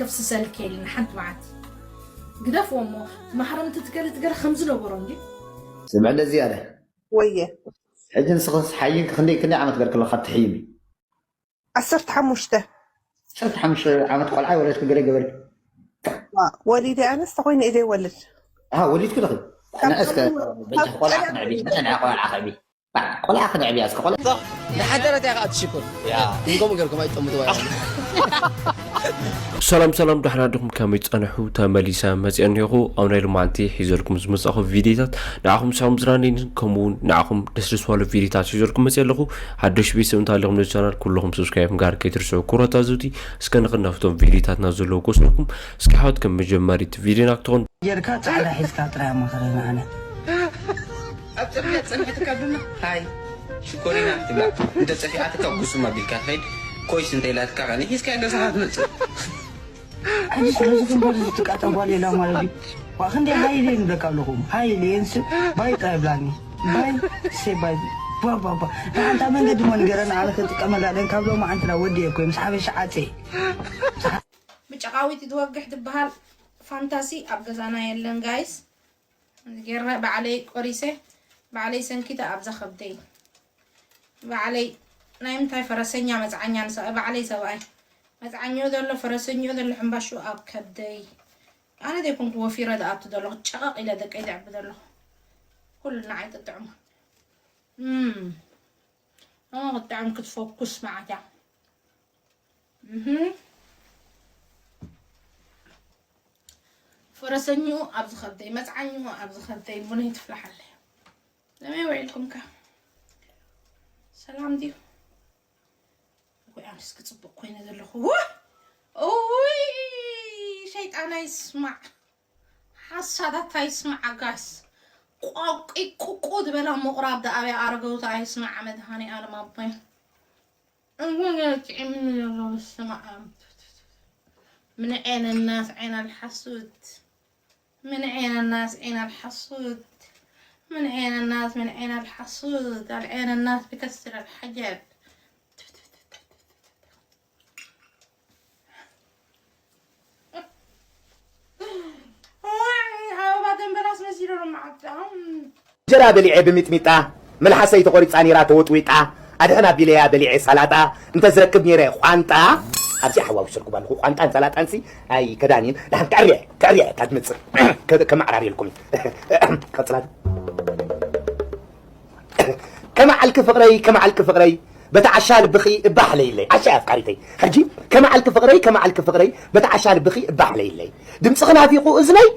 ከፍስሰልክ የለን ሓንቲ መዓልቲ። ግደፍዎ እሞ፣ ማሕረምቲ ትገለ ትገለ ከም ዝነበሮ እንዲ። ስምዕለ ዝያዳ ወየ ሕጂ ንስኽስ ሓይን ክንደይ ክንደይ ዓመት ገርክ ኣለኻ ትሕይሚ? ዓሰርተ ሓሙሽተ ዓሰርተ ሓሙሽተ ዓመት ቆልዓ ወለድክ ገለ ገበርክ? ወሊደ ኣነስ ተኮይነ ኢደ ወልድ ኣሃ ወሊድኩ ዲኺ? ንእስከ በጃ ቆልዓ ክነዕቢ ንዕና ቆልዓ ከዕቢ ቆልዓ ክነዕቢ እስከ ቆልዓ ንሓደረት እያ ከዓ ትሽኩር ንጎም ገርኩም ኣይጠምጥዋ ሰላም ሰላም ዳሕና ድኹም ከመይ ጸንሑ ተመሊሰ መጽአ እኒኹ ኣብ ናይ ሎማዓንቲ ሒዘልኩም ዝመጻኹ ቪዲዮታት ንዓኹም ሳም ዝራኒን ከምኡ እውን ንዓኹም ደስ ደስ ባሉ ቪዲዮታት ሒዘልኩም መጽአ ኣለኹ ሓደሽ ቤተሰብ እንተ ኣለኹም ነዚ ቻናል ኩለኹም ሰብስክራይብ ጋር ከይትርስዑ ኩራት ኣዘውቲ እስከ ንኽናፍቶም ቪዲዮታትና ዘለዉ ክወስደኩም እስኪ ሓወት ከም መጀመሪት ቪዲዮና ክትኾን ጌርካ ጻዕዳ ሒዝካ ጥራይ ኣማኸረና ኣነ ኣብ ጽርግያ ጸኒሕትካ ድማ ሃይ ሽኮሪና ክትብላ እንተ ጸፊኣትካ ጉስም ኣቢልካ ትኸይድ ኮይስ እንተ ኢላትካ ከኣ ንሒዝካያ ገዛኻ ትመጽእ ኣዚ ስለዚ ክንበር ዝትቃጠ ጓል የላ ማለት እዩ ዋ ክንደይ ሃይለ ንብለካ ኣለኹ ሃይለ የንስ ባይ ጥራይ ብላኒ ባይ ሴ ባይ ባባባ ንሓንታ መንገዲ ሞ ንገረን ኣነ ክንጥቀመላ ደን ካብ ሎማ ዓንትና ወዲ እኮ ምስ ሓበሻ ዓፀ ብጨቃዊት ትወግሕ ትበሃል ፋንታሲ ኣብ ገዛና የለን ጋይስ ገረ ባዕለይ ቆሪሰ ባዕለይ ሰንኪተ ኣብዛ ከብደይ ባዕለይ ናይ ምንታይ ፈረሰኛ መፅዓኛ ንሰ ባዕለይ ሰብኣይ መፅዓኛኡ ዘሎ ፈረሰኛኡ ዘሎ ሕምባሽኡ ኣብ ከብደይ ኣነ ዘይኮንኩ ወፊረ ዝኣቱ ዘለኹ ጨቐቕ ኢለ ደቀይ ዘዕቢ ዘለኹ ኩሉ ንዓይ ጥጥዕሙ ክጥዕም ክትፎኩስ መዓት እያ ፈረሰኝኡ ኣብ ዝኸብደይ መፅዓኝኡ ኣብ ዝኸብደይ ቡነይ ትፍላሓለይ ለመይ ውዒልኩም ከ ሰላም ድዩ ወይ ኣንስ ክፅቡቅ ኮይነ ዘለኹ ውይ ሸይጣን ኣይስማዕ ሓሳዳት ኣይስማዕ ጋስ ቋቂ ቁቁ ዝበላ ምቁራብ ደኣብያ ኣረገውታ ኣይስማዕ መድሃኒ ኣለም ኣቦይ እወ ጥዕምኒ ዘሎ በስመ ኣብ ምን ዐይነ ናስ ዐይነ ልሓሱት ምን ዐይነ ናስ ዐይነ ልሓሱት ምን ዐይነ ናስ ምን ዐይነ ልሓሱት ኣልዐይነ ናስ ብከስር ኣልሓጀብ እንጀራ በሊዐ ብሚጥሚጣ መልሓሰይ ተቖሪፃ ነይራ ተወጥዊጣ ኣድሕን ኣቢለያ በሊዐ ሳላጣ እንተዝረክብ ነይረ ቋንጣ ኣብዚ ሓዋዊሰልኩም ኣለኹ ቋንጣን ሳላጣንሲ ኣይ ከዳኒን ድሓን ከዕርየ ከዕርየ እታ ትመፅእ ከመዓራርየልኩም ቀፅላ ከመዓልኪ ፍቕረይ ከመዓልኪ ፍቕረይ በቲ ዓሻ ልብኺ እባ ሓለይለይ ዓሻ ኣፍቃሪተይ ሕጂ ከመዓልኪ ፍቕረይ ከመዓልኪ ፍቕረይ በቲ ዓሻ ልብኺ እባ ሓለይለይ ድምፅኺ ናፊቑ እዝነይ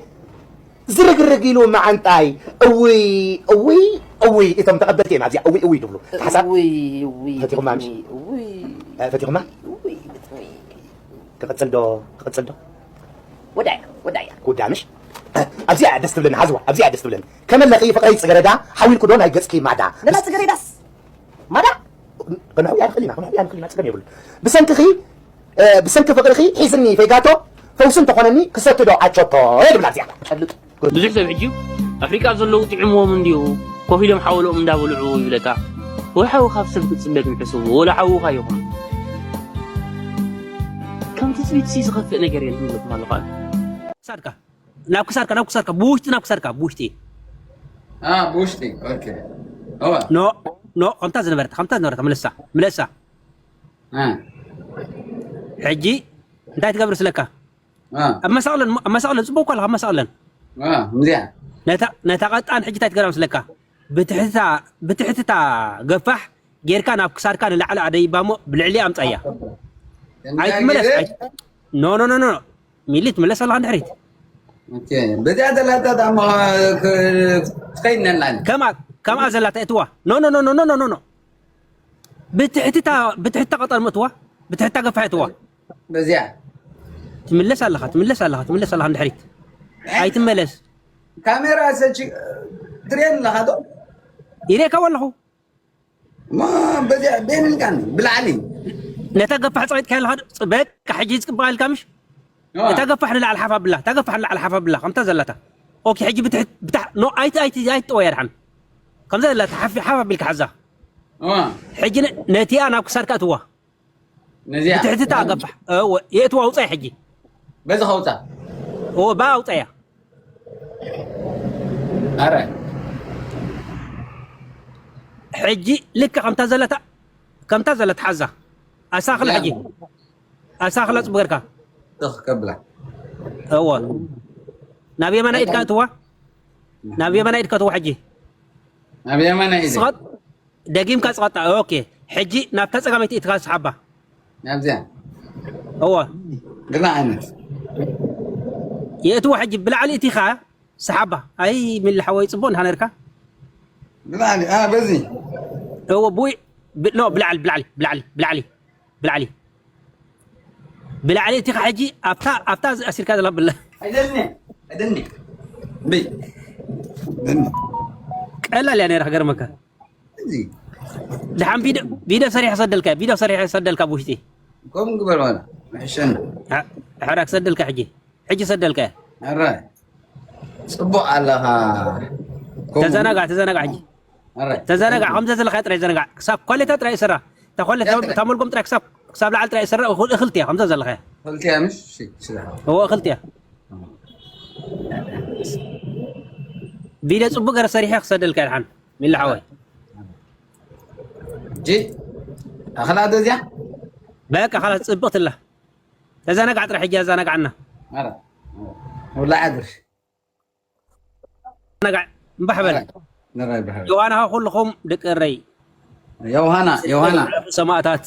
ዝርግርግ ኢሉ መዓንጣይ እውይ እውይ እውይ እቶም ተቐበልቲ እዮም ኣብዚኣ እውይ እውይ ትብሉ ሓሳብ ፈቲኹማ ምሽ ፈቲኹማ ክቕፅል ዶ ክቕፅል ዶ ወዳያ ወዳያ ወዳ ምሽ ኣብዚኣ ደስ ትብለኒ ሓዝዋ ኣብዚኣ ደስ ትብለኒ ከመለኺ ፍቕረይ ፅገረዳ ሓዊልኩ ዶ ናይ ገፅኪ ማዳ ነላ ፅገረዳስ ማዳ ክንሕውያ ንኽእል ኢና ክንሕውያ ንኽእል ኢና ፀገም የብሉ ብሰንክኺ ብሰንኪ ፍቕርኺ ሒዝኒ ፈይጋቶ ፈውሲ እንተኾነኒ ክሰቲ ዶ ኣቾቶ የድብላ እዚኣ ጨልጡ ብዙሕ ሰብ ሕጂ ኣፍሪቃ ዘለዉ ጥዕምዎም እንድዩ ኮፍ ኢሎም ሓወልኦም እንዳበልዑ ይብለካ ወርሓዊ ካብ ሰብ ክትፅበ ክንሕስቡ ወላ ሓውኻ ይኹን ከም ትፅቢት ሲ ዝኸፍእ ነገር የለን ይብለኩም ኣለኹ ኣነ ክሳድካ ናብ ክሳድካ ናብ ክሳድካ ብውሽጢ ናብ ክሳድካ ብውሽጢ ብውሽጢ ኖ ኖ ከምታ ዝነበረት ከምታ ዝነበረት ምለሳ ምለሳ ሕጂ እንታይ ትገብር ስለካ ኣብ መሳቕለን ኣብ መሳቕለን ፅቡቅ እኳ ኣለካ ኣብ መሳቕለን እዚኣ ነታ ቀጣን ሕጂ እንታይ ትገብራ ስለካ ብትሕትታ ገፋሕ ጌርካ ናብ ክሳድካ ንላዕሊ ኣደይባ እሞ ብልዕሊ ኣምፃያ ኣይትመለስ ኖ ኖ ኖ ኖ ሚሊ ትምለስ ኣለኻ ንድሕሪት በዚኣ ዘላታ ዳሞ ትኸይድነላ ከምኣ ዘላታ እትዋ ኖ ኖ ኖ ኖ ኖ ብትሕትታ ብትሕትታ ቀጠር ምእትዋ ብትሕትታ ገፋሕ እትዋ በዚኣ ትምለስ ኣለኻ ትምለስ ኣለኻ ትምለስ ኣለኻ ንድሕሪት ኣይትመለስ ካሜራ ሰች ትሬን ኣለኻ ዶ ይሬካ ወለኹ ማ በዚኣ ቤን ኢልካኒ ብላዕሊ ነታ ገፋሕ ፀቂጥካ ኣለኻ በቃ ሕጂ ዝፅባቕ ኢልካ ምሽ እታ ገፋሕ ንላዕሊ ሓፍ ኣብላ እታ ገፋሕ ንላዕሊ ሓፍ ኣብላ ከምታ ዘላታ ኦኬ ሕጂ ብትሕ ብታሕ ኖ ኣይቲ ኣይቲ ኣይትጠወያ ድሓን ከምዛ ዘላታ ሓፍ ሓፍ ኣቢልካ ሓዛ ሕጂ ነቲኣ ናብ ክሳድካ እትዋ ነዚኣ ብትሕትታ ገፋሕ የእትዋ ውፃይ ሕጂ በዚ ከውፃ እዎ ባ ኣውፀያ። ኣረ ሕጂ ልክ ከምታ ዘለታ ከምታ ዘለታ ሓዛ ኣሳኽል ሕጂ ኣሳኽላ ፅቡቅ ጌርካ ትኽ ከብላ እዎ ናብ የማና ኢድካ እትዋ ናብ የማና ኢድካ እትዋ ሕጂ ናብ የማና ኢደ ስቐጥ ደጊምካ ስቐጣ ኦኬ ሕጂ ናብታ ፀጋመይቲ ኢድካ ስሓባ ናብዚያ እዎ ግና ዓይነት የእትዋ ሕጂ ብላዕሊ እቲኻ ስሓባ ኣይ ሚሊ ሓወይ ፅቡቅ እንድኻ ነርካ ግና በዚ እዎ ቡይ ብ- ኖ ብላዕሊ ብላዕሊ ብላዕሊ ብላዕሊ ብላዕሊ ብላዕሊ እቲኻ ሕጂ ኣብታ ኣብታ ኣሲርካ ዘላ ብላ ኣይደልኒ ኣይደልኒ ብይ ደልኒ ቀላል እያ ነይራ ክገርመካ እዚ ድሓን ቪድዮ ቪድዮ ሰሪሐ ክሰደልካ ቪድዮ ሰሪሐ ክሰደልካ ብውሽጢ ከም ግበር ዋላ ሕሸን ሕራ ክሰደልካ ሕጂ ሕጂ ሰደልካ ኣረ ጽቡቅ ኣለኻ ተዘናጋዕ ተዘናጋዕ ሕጂ ኣረ ተዘናጋዕ ከምዘ ዘለካ ጥራይ ዘናጋዕ ክሳብ ኮሌታ ጥራይ ይሰራ እታ ኮሌት እታ መልጎም ጥራይ ክሳብ ክሳብ ላዕሊ ጥራይ ይሰራ እኽልቲ እያ ከምዘ ዘለካ ፈልቲያ ምሽ ሽራ እዎ እኽልቲ እያ ቪድዮ ጽቡቅ ገረ ሰሪሐ ክሰደልካ ድሓን ሚላ ሓወይ ጂ ኣኽላ ደዚያ በቃ خلاص ጽብቕትላ ተዘናጋዕ ጥራሕ ሕጂ ኣዘናጋዕና ኣረ ወላ ዓድር ዘናጋዕ እምባሕ በል ንራይ ብሓ ዮሃና ኩልኹም ደቂ እረይ ዮሃና ዮሃና ሰማእታት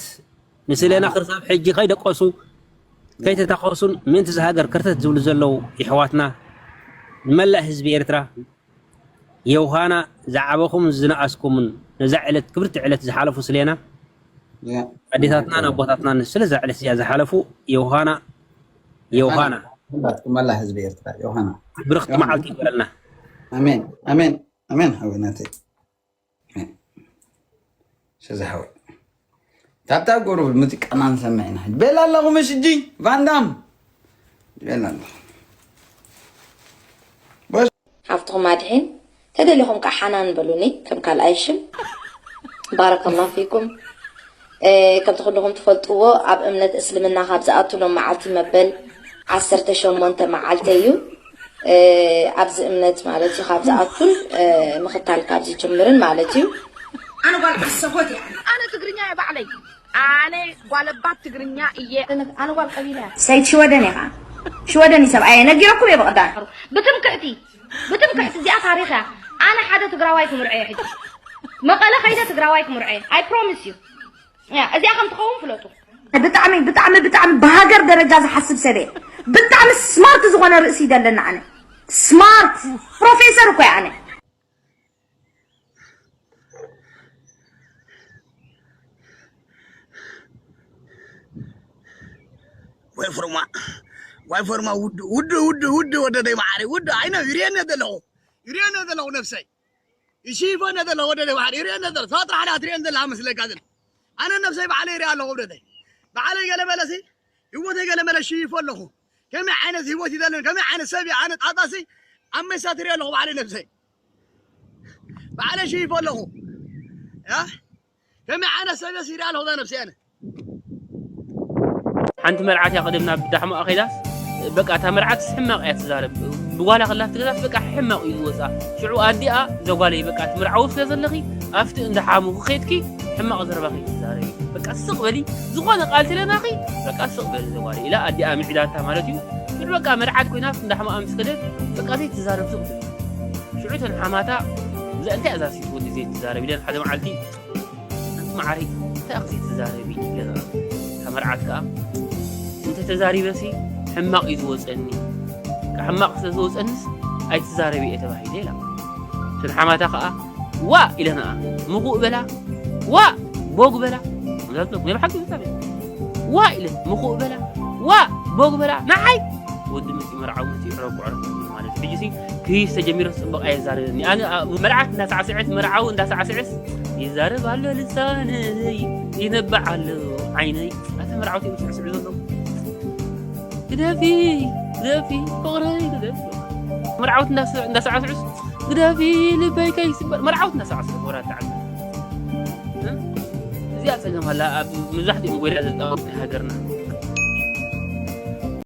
ንስለና ክርሳብ ሕጂ ከይደቀሱ ከይተታኸሱን ምእንቲ ዝሃገር ከርተት ዝብሉ ዘለዉ ይሕዋትና ንመላእ ህዝቢ ኤርትራ የውሃና ዝዓበኹም ዝነኣስኩምን ነዛ ዕለት ክብርቲ ዕለት ዝሓለፉ ስሌና ኣዴታትናን ኣቦታትናን ስለዛ ዕለት እዚኣ ዝሓለፉ የውሃና የውሃና መላ ህዝቢ ኤርትራ ዮሃና ብርኽቲ መዓልቲ ይበለና ኣሜን ኣሜን ኣሜን ሓወይ ናተይ ሸዛሓወይ ታብታ ጎሩ ሙዚቃና ንሰምዕ ኢና በላ ኣለኹ መሽጂ ቫንዳም በላ ኣለኹ ሓፍትኹም ኣድሒን ተደሊኹም ከዓ ሓናን በሉኒ ከም ካልኣይ ሽም ባረከላ ፊኩም ከምቲ ኩልኹም ትፈልጥዎ ኣብ እምነት እስልምና ካብ ዝኣቱ ሎም መዓልቲ መበል ዓሰርተ ሸሞንተ መዓልቲ እዩ ኣብዚ እምነት ማለት እዩ ካብ ዝኣቱን ምኽታል ካብ ዝጅምርን ማለት እዩ ኣነ ጓል ዓሰቦት እያ ኣነ ትግርኛ እየ ባዕለይ ኣነ ጓለባት ትግርኛ እየ ኣነ ጓል ቀቢላ እያ ሰይድ ሽወደን እየ ከዓ ሽወደን እዩ ሰብኣየ ነጊረኩም እየ ብቐዳም ብትምክሕቲ ብትምክሕቲ እዚኣ ታሪኽ እያ ኣነ ሓደ ትግራዋይ ክምርዖ እየ ሕጂ መቐለ ከይደ ትግራዋይ ክምርዖ እየ I promise you እዚኣ ከም ትኸውን ፍለጡ ብጣዕሚ ብጣዕሚ ብጣዕሚ ብሃገር ደረጃ ዝሓስብ ሰብ እየ ብጣዕሚ smart ዝኾነ ርእሲ እዩ ዘለና ኣነ smart professor እኮ እየ ኣነ ወይ ፍርማ ወይ ፍርማ ውድ ውድ ውድ ውድ ወደደይ መዓረይ ውድ ኣይነ ይርየነ ዘለኹ ይርየነ ዘለኹ ነብሰይ ይሽይፈነ ዘለኹ ወደደይ መዓረይ ይርየነ ዘለኹ ሰባት ጥራሕ ትርየን ዘለኻ መስለካ ዝን ኣነ ነብሰይ ባዕለይ ይርያ ኣለኹ ወደደይ ባዕለይ ገለ መለሲ ህይወተይ ገለ መለ ሽይፎ ኣለኹ ከመይ ዓይነት ህይወት ይደለን ከመይ ዓይነት ሰብ ኣነ ጣጣሲ ኣብ መሳ ትርየ ኣለኹ ባዕለይ ነብሰይ ባዕለይ ሽይፎ ኣለኹ ከመይ ዓይነት ሰብ ሲዳ ኣለኹ ነብሲ ኣነ ሓንቲ መርዓት እያ ቅድም ናብ ዳሕሞኣ ከይዳስ በቃ እታ መርዓት ሕማቕ እያ ትዛረብ ብጓላ ከላ ትገዛስ በቃ ሕማቕ እዩ ዝወፃ ሽዑ ኣዲኣ ዘጓለይ በቃ ትምርዓዊ ስለ ዘለኺ ኣብቲ እንዳሓሙ ክኸድኪ ሕማቕ ዘረባኺ ትዛረቢ በቃ ስቕ በሊ ዝኾነ ቃል ትለናኺ በቃ ስቕ በሊ ዘጓለይ ኢላ ኣዲኣ ምዒዳታ ማለት እዩ ሽዑ በቃ መርዓት ኮይና እንዳሕሞኣ ምስ ከደት በቃ ዘይትዛረብ ስቕ ትብል ሽዑ እተን ሓማታ እዛ እንታይ እዛ ሴት ወዲ ዘይትዛረብ ኢለን ሓደ መዓልቲ ኣንቲ መዓረይ እንታይ ኣኽዚ ትዛረቢ ኢለና እታ መርዓት ከኣ እንተ ተዛሪበሲ ሕማቕ እዩ ዝወፀኒ ሕማቕ ስለ ዝወፀንስ ኣይትዛረቢ እየ ተባሂለ ኢላ እተን ሓማታ ከኣ ዋ ኢለናኣ ምኹእ በላ ዋ ቦግ በላ ናይ ብሓቂ ዝዛረብ ዋ ኢለ ምኹእ በላ ዋ ቦግ በላ ንዓይ ወዲ መፂ መርዓዊ መፂ ዕረቁ ዕረቁ ማለት ሕጂ ሲ ክይስ ተጀሚረ ፅቡቕ ኣየዛርበኒ ኣነ መርዓት እንዳሳዕስዐት መርዓዊ እንዳሳዕስዐስ ይዛረብ ኣሎ ልሳነይ ይነብዕ ኣሎ ዓይነይ ኣታ መርዓውቲ ምስዕስዑ ዘለዉ ግደፊ ግደፊ ፍቕረይ ግደፊ መርዓውቲ እንዳሳዕስዑስ ግደፊ ልበይ ከይስበር መርዓውቲ እንዳሳዕስዑ ወራት ተዓዘ እዚኣ ፀገም ኣላ ኣብ መብዛሕትኦም ጎይዳ ዘፃወት ናይ ሃገርና